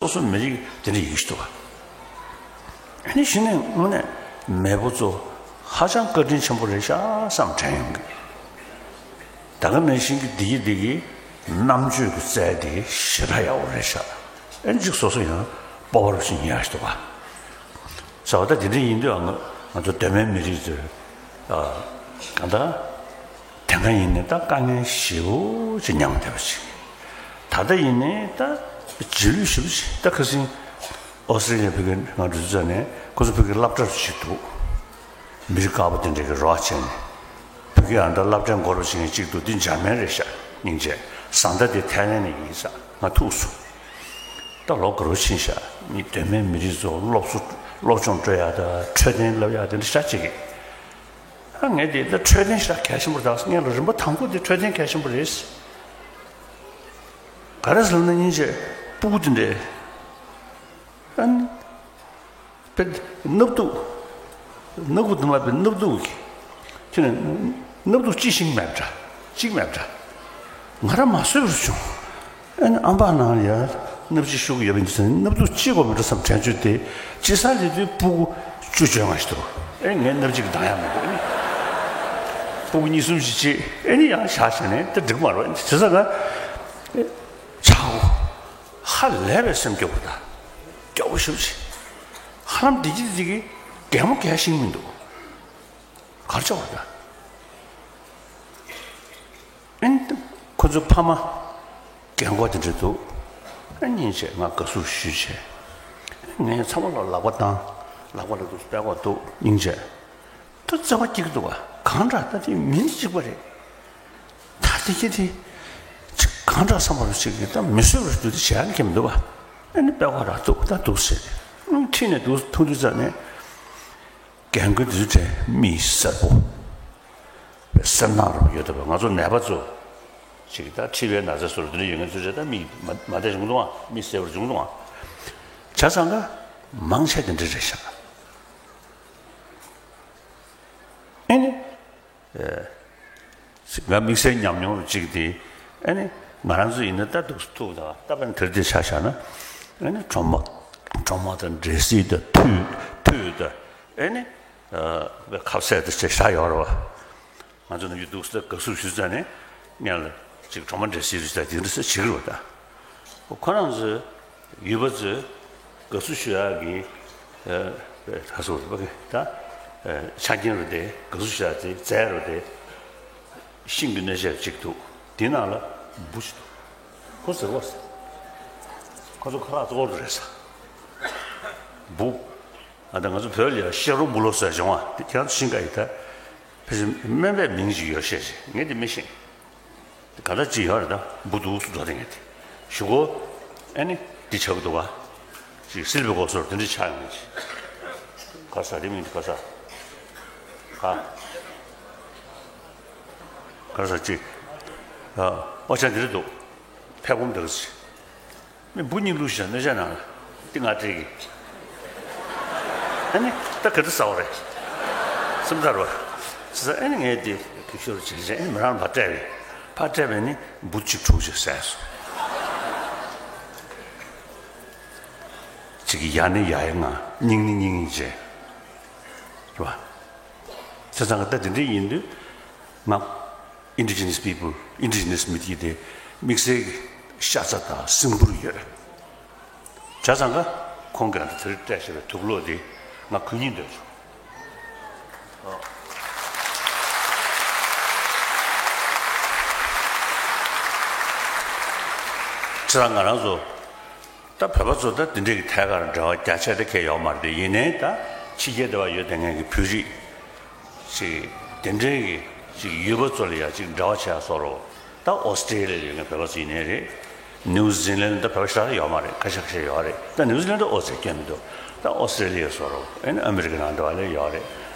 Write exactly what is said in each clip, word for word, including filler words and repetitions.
སོ་སོ་མི་རིགས་དེ་འདྲ་ཡིན་ཞིག་འདུག་བ། ཨ་ནི་གཞི་ནས་དངོས་གནས་མེས་པོ་ཚོ་ཧ་ཅང་བཀའ་དྲིན་ཆེན་པོ་རེད་ཤག་བསམ་དྲན་ཡོང་གི། ད་ག་ནང་བཞིན་གྱི་འདི་ཡི་འདི་གི་རྣམ་དཔྱོད་ཀྱི་རྩལ་དེ་ཞེ་དྲག་ཡག་པོ་རེད་ཤག་ཨ་ནི་ཅིག་སོ་སོ་ཡང་སྤོབས་པ་རུ་ཞིག་ཉར་ཞིག་འདུག་བ། ཟེར་བ་ད་དེ་འདྲ་ཡིན་དུས་ང་ང་ཚོ་གདོད་མའི་མི་རིགས་ཚོས་གང་ལྟར། དེ་སྔ་ཡིན་ནའི་ད་དཀའ་ངལ་ཞེ་པོ་ཅིག་མྱངས་བསྡད་པ་ཅིག་ད་ལྟ་ཡིན་ནའི་ད་རྗེས་ལུས་ཞེ་པོ་ཅིག་ད་ཁ་སང་ཨོ་སི་ཏྲེ་ལི་ཡ་ཕ་གིར་ང་འགྲོ་དུས་ཙམ་ནས་ཁོ་ཚོ་ཕ་གིར་སློབ་གྲྭ་རུ་ཅིག་འདུག་མི་རིགས་དཀར་པོ་དེ་འདྲ་གི་རོགས་བྱས་ནས་ཕ་གིར་ཨ་ད་སློབ་གྲྭའི་མགོ་རུ་བྱེད་མཁན་གཅིག་འདུག་འདི་འཇར་མན་རེད་ཤག་སྙིང་རྗེ། བཟའ་ཟླ་དེ་ཐའི་ལན་ནས་ཡིན་ཤག་ང་ཐུག་སོང་། ད་ལོ་འགའ་རེ་ཕྱིན་ཤག་ངས་གདོད་མའི་མི་རིགས་ཚོ་སློབ་གསོ་སློབ་སྦྱོང་སྤྲོད་ཡག་དང་འཕྲོད་བསྟེན་བསླབ་ཡག་དེ་འདྲ་ཤག་ཅིག་གི་ཨ། ངས་དེ་ད་འཕྲོད་བསྟེན་ཞེ་དྲག་གལ་ཆེན་པོ་རེད་ད། ངས་ལ་རིམ་པ་དང་པོ་དེ་འཕྲོད་བསྟེན་གལ་ཆེན་པོ་རེད། ག་རེ་ཟེར་ན་སྙིང་རྗེ་སྤུ་གུ་དེ་འདྲས་ཨ་ནི་དཔེ་སྣབས་དུག་སྣ་ཁུག་དུ་མ་དཔེ་སྣབས་དུག་གི་ཁྱོད་ནི་སྣབས་དུག་ཅི་ཤིང་མེད་འདྲ་གཅིག་མེད་འདྲ་ང་རང་མ་བཟོད་པར་བྱུང་། ཨ་ནི་ཨམ་ཕྲག་ནང་ལ་ཡ་སྣབས་ཀྱི་ཤུགས་ཡོད་པ་འདི་ཚོ་ནི་སྣབས་དུག་ཅི་དགོས་མི་འགྲོ་བསམ་དྲན་བཅུག་སྟེ་ཅི་ས་ལི་དུས་སྤུ་གུ་བཅུ་བཅོ་ལྔ་ཞིག་འདུག་ཨེ་ངས་སྣབས་གཅིག་འདང་ཡག་མི་འདུག་ཨེ་ནི་སྤུ་གུ་གཉིས་གསུམ་ཞིག་བྱེད་ཨེ་ནི་ཡང་བཞག་བྱས་ནས་དེ་འགྲིག་མ་རེད། བྱས་ཙང་ཀ་ཆག་གོ་ཧ་ལས་པའི་སེམས་སྐྱོ་པོ་ད་སྐྱོ་པོ་ཞེ་པོ་ཅིག་ཧ་ལམ་བདེ་སྐྱིད་བདེ་སྐྱིད་གད་མོ་བགད་ཤེས་ཀྱི་མི་འདུག་གར་ཆག་པ་ད། ཨེ་ནི་ཁོ་ཚོའི་ཕ་མ་རྒན་གོག་དེ་འདྲ་འདུག་ཨེ་སྙིང་རྗེ། ང་དགའ་བསུ་ཞུས་བྱས། ངས་ཚང་མ་ལ་ལག་པ་བཏང་། ལག་པ་ལ་འདུག་པད་ཀོག་འདུག་སྙིང་རྗེ། ད་བརྩེ་བ་སྐྱེ་གི་འདུག་བ། གང་འདྲ་ད་དེ་མིན་གཅིག་པ་རེད། ད་དེ་སྐྱེ་དེ་ཅིག་གང་འདྲ་བསམ་པ་རུ་ཅིག་གི་ད་མི་བཟོད་པར་འདུག་དེ་བྱས་ཀྱི་མི་འདུག་བ། ཨེ་ནི་པད་ཀོག་ར་འདུག་ད་འདུག་ཟེར་ཏེ་ཁྲིད་ནས་འདུག་ཐུག་དུས་ཙམ་ནས། རྒན་རྒོན་དེ་ཚོའི་གྲས་མི་གསལ་པོ། སེམས་ནང་རུ་ཡོད་དོ། ང་ཚོ་ནད་པ་ཚོ་ཅིག་ད་མཁྲིས་པའི་ན་ཚ་སོགས་དེ་འདྲ་ཡོད་མཁན་ཚོའི་གྲས་ད་མི་མ་མ་བདེ་བྱུང་འདུག་ཨ། མི་གསལ་པོར་བྱུང་འདུག་ཨ། བྱས་ཙང་ཀ་མང་ཆེ་དེ་འདྲ་རེད་ཤག་ཨེ་ནི། ང་དམིགས་བསལ་ཉམས་མྱོང་རུ་གཅིག་དེ། ཨ་ནི་ང་རང་ཚོ་ཡིན་ན་ད་འདུག་ཐུག་ད་ད་བར་དེར་དེ་ཆ་བཞག་ན། ཨ་ནི་གྲོ་མ་གྲོ་མ་དང་འབྲས་སིལ་དང་ཐུད་ཐུད་དང་ཨ་ནི་ཁ་ཟས་དང་བཅས་བཞག་ཡོད་རེད་བ། ང་ཚོ་ནམ་རྒྱུན་འདུག་ཟེར་དགའ་བསུ་ཞུ་ཙམ་ནས་སྔོན་ལ་ཅིག་གྲོ་མ་འབྲས་སིལ་རུ་ད་དེ་འདྲ་ཟེར་བྱེད་ཀྱི་རེད་བ་ད། ཁོ་རང་ཚོས་ཡུལ་པ་ཚོས་དགའ་བསུ་ཞུ་ཡག་གི་ད་སོ་རེད་པ་གི་ད་ཆ་རྐྱེན་རུ་དེ་དགའ་བསུ་ཞུ་ཡག་དེ་རྫས་རུ་དེ་ཤིང་གི་སྣོད་ཆས་གཅིག་འདུག་དེའི་ནང་ལ་འབུ་ཞིག་འདུག་ཁོ་ཟེར་བ་ཟེར། ཁོ་ཚོ་ཁ་ལག་གཙོ་བོ་དེ་རེད་ས། འབུ། ཨ་ད་ང་ཚོ་བོད་ལ་ཡ་ཤ་རོ་འབུ་ལོ་ཟེར་བྱུང་བ་དེ་ཁྱེད་རང་ཚོ་ཤིང་ཀ་ཡི་ད། ཕལ་ཆེར་སྨན་པའི་མིང་ཅིག་ཡོད་ཤེས་ཤིག་ངས་དེ་མི་ཤེས། ག་ལ་ཅི་ཡོད་རེད་ད་འབུ་འདུག་སུ་འགྲོ་དེ་ངས་དེ་ཞུ་གོ་ཨ་ནི་འདི་ཆགས་འདུག་ག་ཅིག་སིལ་བའི་གོ་སོར་དེ་འདྲ་ཆགས་ཡོང་ཅིག་ག་ས་དེ་མིང་དེ་ག་ས་ག་ག་ས་ཅིག་ཨོ་ཅག་འདི་རེད་འདུག་ཕེབས་སྒོམ་འདི་རེད་ཅིག་མི་འབུ་གཉིས་བླུགས་ཤིག་སྣོད་ཆས་ནང་ལ་འདི་ང་སྤྲད་གི་ཨ་ནི་ད་ག་འདྲ་ཟ་བ་རེད། སེམས་ཐག་རུ་ཟ་ཨ་ནི་ངས་འདི་གི་ཤོར་བྱེད་བྱེད་ཨ་ནི་མི་རང་ལ་ཕར་སྤྲད་པས་ཕར་སྤྲད་པས་ནི་འབུ་གཅིག་དྲུག་ཅིག་ཟས་སོང་། གཅིག་གི་ཡ་ནི་ཡ་ཡི་ང་སྙིང་ནི་སྙིང་ཡི་བྱས་རེད་བ། བྱས་ཙང་ད་དེ་འདྲ་ཡིན་དུས་ང་། Indigenous people, indigenous མི་དེ་དེ་དམིགས་བསལ་གྱི་ཤ་ཚ་དང་སྲིན་འབུར་ཡོད། བྱས་ཙང་ཀ་ཁོང་གིས་ང་ཚོ་དེར་སྤྲད་བཞག་པའི་དུག་སློག་དེ་ང་གོན་སྙིང་འདོད་བྱུང་། བྱས་ཙང་ང་རང་ཚོ། ད་བོད་པ་ཚོ་ད་དེ་འདྲའི་གི་ཐད་ཀར་འབྲེལ་བ་རྒྱ་ཆེ་དེ་གས་ཡོད་མ་རེད་དེ། ཡིན་ནའི་ད་ཕྱི་རྒྱལ་དེ་བ་ཡོད་དེ་ངས་གི་བོད་རིགས་ཅིག་དེ་འདྲའི་གི་ཅིག་ཡུལ་པ་ཚོ་ལ་ཡ་ཅིག་འབྲེལ་བ་བྱས་སོ་རོ། ད་ཨོ་སི་ཀྲི་ལི་ཡ་ཡོད་ངས་བོད་པ་ཚོ་ཡིན་ནའི་རེད། ནིའུ་ཟི་ལན་ད་བོད་པ་ཞེ་དྲག་ཡོད་མ་རེད། ཁ་ཤས་ཁ་ཤས་ཡོད་རེད། ད་ནིའུ་ཟི་ལན་ད་ཨོ་ཙི་སྐྱོན་མི་འདུག་ད་ཨོ་སི་ཀྲི་ལི་ཡ་སོ་རོ་ཨེ་ནི་ཨ་མི་རི་ཀ་ནང་དེ་བ་ལ་ཡོད་རེད།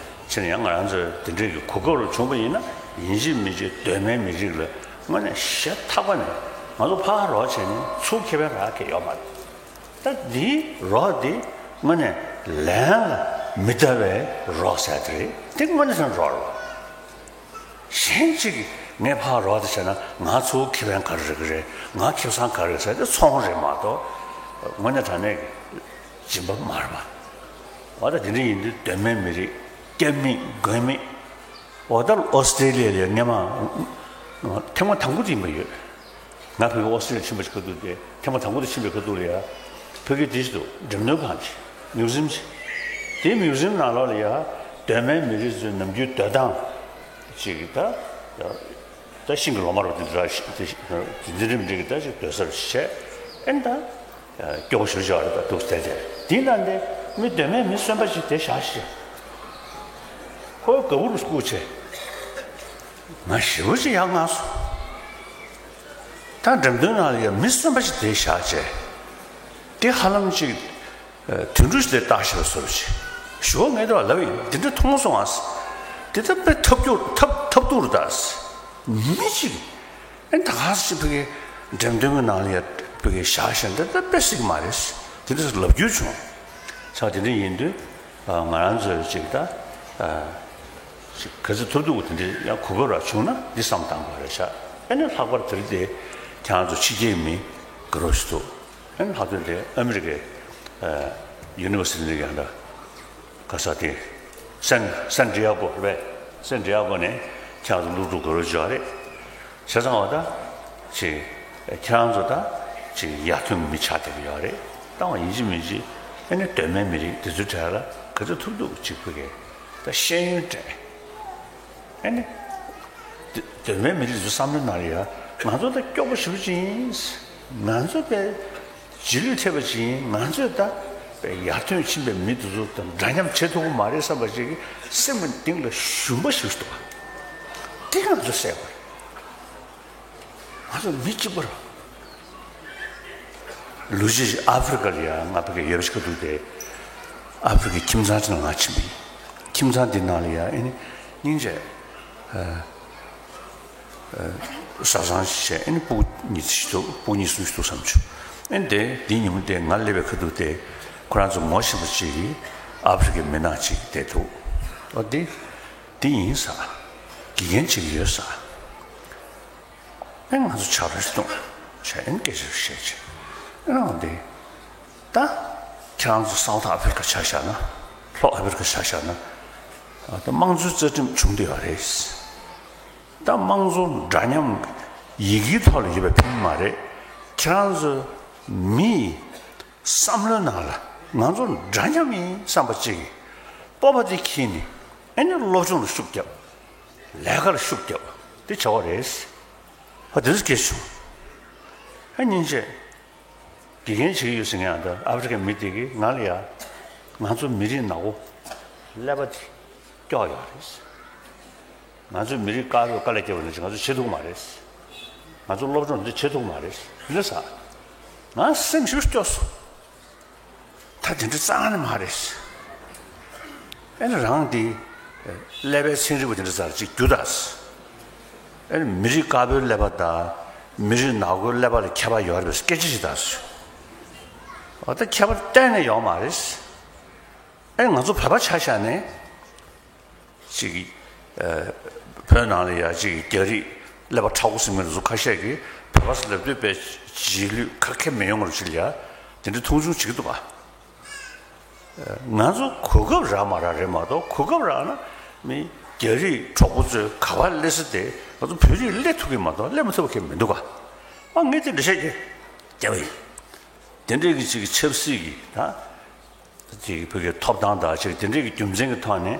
ཕྱིར་ཡང་ང་རང་ཚོས་དེ་འདྲའི་གི་གོ་སྐབས་རུ་བྱུང་པ་ཡིན་ན་ཡིན་གཅིག་མིན་གཅིག་གདོད་མའི་མི་རིགས་ལ་དངོས་གནས་ཞེ་ཐག་པ་ནས་ང་ཚོ་ཕར་རོགས་བྱས་ནས་ཚུར་ཁེ་ཕན་རག་གི་ཡོད་མ་རེད། ད་འདིའི་རོགས་འདི་དངོས་གནས་ལན་ལ་མི་ལྟ་བའི་རོགས་ཟེར་དེ་རེད། འདི་དངོས་གནས་སེམས་རོགས་རེད་བ། གཞན་གཅིག་གིས་ངས་ཕར་རོགས་དེ་བྱས་ན་ང་ཚུར་ཁེ་ཕན་ག་རེ་རག་གི་རེད། ང་ཁེ་བཟང་ག་རེ་རེད་ཟེར་དེ་ཚོང་རེད་མ་གཏོགས། དངོས་གནས་དྲང་གནས་ཀྱི་སྦྱིན་པ་མ་རེད་པ། འོ་ད་དེ་འདྲ་ཡིན་དུས་གདོད་མའི་མི་རིགས་སྐྱབས་མེད་མགོན་མེད། འོ་ད་ཨོ་སི་ཀྲེ་ལི་ཡ་ལ་སྔན་མ་ཐེངས་མ་དང་པོ་དེ་ཡིན་པ་ཡོད། ང་ཕ་གི་ཨོ་སི་ཀྲེ་ལི་ཡ་ཕྱིན་པ་ཞིག་ཁ་ཐུག་དེ་ཐེངས་མ་དང་པོ་དེ་ཕྱིན་པའི་ཁ་ཐུག་ལ་ཡ། ཕ་གི་དེ་ཞིག་འདུག་འགྲེམས་སྟོན་ཁང་ཅིག་མིའུ་ཟིམ་ཅིག་དེའི་མིའུ་ཟིམ་ནང་ལོགས་ལ་ཡ་གདོད་མའི་མི་རིགས་ཚོའི་ནམ་རྒྱུན་སྡོད་སྟངས་ཅིག་ད། ད་ཤིང་གི་ལོ་མ་རུ་དེ་འདྲ་ཞིག་དེ་དེ་འདྲ་མི་འདྲ་གི་ད་ཅིག་སྡོད་སར་བྱས། ཨེ་ད་སྐྱོ་པོ་ཞུ་བྱ་རེད་ད་འདུག་དེ་དེ་དེའི་ནང་དེ་མི་གདོད་མའི་མི་གསོན་པ་ཞིག་དེ་བཞག་ཤིག་ཁོའི་ག་བུར་བཀུག་བྱས། ང་ཞེ་པོ་ཅིག་ཡག་ང་སོང་། ད་འགྲེམས་སྟོན་ནང་ལ་ཡ་མི་གསོན་པ་ཞིག་དེ་བཞག་བྱས། དེ་ཧ་ལམ་ཅིག་དུད་འགྲོ་ཞིག་ལས་བཏགས་ཤིག་བཟོ་བྱས། ཞུ་བ་ངས་དེ་བ་ལབ་ཡིན་འདི་འདྲ་མཐོང་སོང་ཨ། དེ་ད་དཔེ་ཐབས་སྐྱོ་ཐབས་ཐབས་སྡུག་རུ་ད། མི་གཅིག་ཨེ་ད་ག་ཟེ་ཕ་གི་འགྲེམས་སྟོན་གྱི་ནང་ལ་ཡ་ཕ་གི་བཞག་བཞག་འདི་ད་དཔེ་སྲིད་མ་རེད། དེ་འདྲ་ལབ་རྒྱུ་བྱུང་། ས་དེ་འདྲ་ཡིན་དུས་ང་རང་ཚོས་ཅིག་ད་ཅིག་ག་ཚོད་ཐུབ་ཐུབ་དེ་འདྲ་ཡང་གོ་སྐབས་རག་བྱུང་ན་འདི་བསམ་བཏང་དགོས་རེད་ཤག་ཨེ་ནི་ལྷག་པར་དེ་རིང་དེ་ཁྱེད་རང་ཚོ་ཕྱི་རྒྱལ་མི་དགའ་རབ་ཞིག་འདུག་ཨེ་ནི་ལྷག་དོན་དེ་ཨ་མི་རི་ཀའི་ཡུ་ནི་ཝར་སི་ཊི་ནས་ཡང་འདྲ་ག་ས་དེ་སན་སན་ཌི་ཡ་གོ་རེད་པས། སན་ཌི་ཡ་གོ་ནས་ཁྱེད་རང་ཚོ་སློབ་ཕྲུག་དགའ་རབ་ཅིག་ཡོད་རེད། བྱས་ཙང་བ་ད་ཅིག་ཁྱེད་རང་ཚོ་ད་ཅིག་ཡར་ཐོན་མི་ཆགས་བསྡད་ཀྱི་ཡོད་རེད། བཏང་བ་ཡིན་གཅིག་མིན་གཅིག་ཨེ་ནི་གདོད་མའི་མི་རིགས་འདི་ཚོའི་གྲས་ལ་ག་ཚོད་ཐུབ་ཐུབ་ཅིག་ཕ་གི་ད་ཤེས་ཡོན་སྤྲད། ཨེ་ནི། དེ་དེ་མིན་མི་རིགས་ཚོ་བསམ་བློ་ནང་ལ་ཡ་ང་ཚོ་ད་སྐྱོ་པོ་ཞེ་པོ་ཅིག་ཡིན། ང་ཚོ་དཔེ་རྗེས་ལུས་ཐེབས་པ་ཅིག་ཡིན། ང་ཚོས་ད་དཔེ་ཡར་ཐོན་ཕྱིན་པའི་མི་དེ་ཚོ་དང་འདྲ་མཉམ་བྱེད་ཐུབ་ཀྱི་མ་རེད་བསམ་པ་ཅིག་གི་སེམས་ཀྱི་གཏིང་ལ་ཞུམ་པ་ཞིག་འདུག་དེ་ང་ཚོ་སེམས་པ་རེད། ང་ཚོ་མི་གཅིག་པ་རེད། ལོ་རྒྱུས་ཨ་ཧྥེ་རི་ཀ་ལ་ཡ་ང་ཕ་གི་ཡོད་པ་ཞིག་ག་འདུག་སྟེ། ཨ་ཧྥེ་རི་ཀའི་ཁྱིམ་ཚང་ཅིག་ལ་ང་ཕྱིན་པ་ཡིན། ཁྱིམ་ཚང་འདི་ནང་ལ་ཡ་ཨེ་ནི་སྙིང་རྗེ། བཟའ་ཚང་ཞིག་བྱས་ཨེ་ནི་སྤུ་གུ་གཉིས་ཤིག་འདུག་སྤུ་གུ་གཉིས་གསུམ་ཞིག་འདུག་བསམ་བྱུང་། ཨེ་ནི་དེ་འདིའི་ཉིན་མོ་དེ་ང་སླེབས་པའི་ཁ་ཐུག་དེ་ཁོ་རང་ཚོ་ངོ་ཤེས་པ་ཅིག་གིས་ཨ་ཧྥེ་རི་ཀའི་མི་ནག་ཅིག་བསྡད་འདུག་ཨོ་དེ་དེ་ཡིན་ས། དགེ་རྒན་ཅིག་ཡོད་ས། ཨེ་ང་ཚོ་ཆ་རོགས་ཤིག་གཏོང་བྱས་ཨེ་སྐད་ཆ་བཤད་བྱས་ཨེ་རང་དེ་ད་ཁྱེད་རང་ཚོ་སའུ་ཐི་ཨ་ཧྥེ་རི་ཀ་ཆ་བཞག་ན་ལྷོ་ཨ་ཧྥེ་རི་ཀ་ཆ་བཞག་ན་ད་དམངས་གཙོའི་རྩ་ཁྲིམས་བྱུང་བསྡད་ཡོད་རེད། ད་དམངས་གཙོ་འདྲ་མཉམ་ཡི་གེའི་ཐོག་ལ་ཡོད་པའི་ཕན་མ་རེད། ཁྱེད་རང་ཚོ་མི་ཡི་བསམ་བློའི་ནང་ལ་ང་ཚོ་འདྲ་མཉམ་ཡིན་བསམ་པ་ཅིག་གི་སྤོབས་པ་དེ་འཁྱེར་ནས་ཨེ་ནི་སློབ་སྦྱོང་ལ་ཤུགས་རྒྱབ། ལས་ཀ་ལ་ཤུགས་རྒྱབ་དེ་བྱ་བ་རེད། ཧ་དེ་ཚོ་སྐྱེས་བྱུང་། ཧ་སྙིང་རྗེ། དགེ་རྒན་བྱེད་ཀྱི་ཡོད་ཟེར་མཁན་ཡང་འདི་ཨ་ཧྥེ་རི་ཀའི་མི་དེ་གིས་ང་ལ་ཡ། ང་ཚོ་མི་རིགས་ནག་པོ་ཀླད་པ་དེ་སྐྱོ་ཡོད་རེད། ང་ཚོ་མི་རིགས་དཀར་པོས་དཀའ་ལས་བརྒྱབ་པ་ནང་བཞིན་ང་ཚོ་བྱེད་ཐུབ་ཀྱི་མ་རེད། ང་ཚོ་སློབ་སྦྱོང་འདི་བྱེད་ཐུབ་ཀྱི་མ་རེད་འདི་ཟ། ང་སེམས་ཞེ་པོ་སྐྱོ་སོང་། ད་དེ་འདྲ་རྩ་ནས་མ་རེད། ཨེ་ནི་རང་འདི་ཀླད་པའི་ཚན་རིག་པ་དེ་འདྲ་ཚར་གཅིག་རྒྱུ་དང་། ཨེ་ནི་མི་རིགས་དཀར་པོའི་ཀླད་པ་དང་མི་རིགས་ནག་པོའི་ཀླད་པ་ལ་ཁྱད་པར་ཡོད་རེད་པས་སྐད་ཆ་ཞིག་དང་། འོ་ད་ཁྱད་པར་གཏན་ནས་ཡོད་མ་རེད། ཨེ་ང་ཚོ་བོད་པ་ཆ་བཞག་ནས། ཅིག་ཨ། བོད་ནང་ལ་ཡ་ཅིག་རྒྱ་རིགས་ཀླད་པ་མཁྲེགས་པོ་ཟེར་མཁན་དེ་ཚོ་ཁ་ཤས་ཀྱིས་བོད་པ་ཟེར་ལབ་དུས་དཔེ་རྗེས་ལུས་ཁ་ཁེ་མི་ཡོང་བར་ཅིག་ལ་ཡ་དེ་འདྲ་མཐོང་ཆུང་བྱེད་ཀྱི་འདུག་ག་ང་ཚོ་གོ་སྐབས་རག་མ་རག་རེད་མ་གཏོགས་གོ་སྐབས་རག་ན་མི་རྒྱ་རིགས་གྲོགས་པོ་ཚོས་ག་པར་སླེབས་ས་དེ་ང་ཚོ་བོད་རིགས་སླེབས་ཐུབ་ཀྱི་མ་གཏོགས་སླེབས་མི་ཐུབ་པ་གང་ཡང་མི་འདུག་ག་ཨ་ངས་དེ་འདྲ་བཤད་ཀྱི་རྒྱབ་ཡིན། དེ་འདྲའི་གི་ཅིག་ཆབ་སྲིད་ཀྱི་ད། ཅིག་བོད་ཀྱི་ཐོབ་ཐང་དང་ཅིག་དེ་འདྲའི་གི་རྒྱུ་མཚན་གྱི་ཐོག་ནས་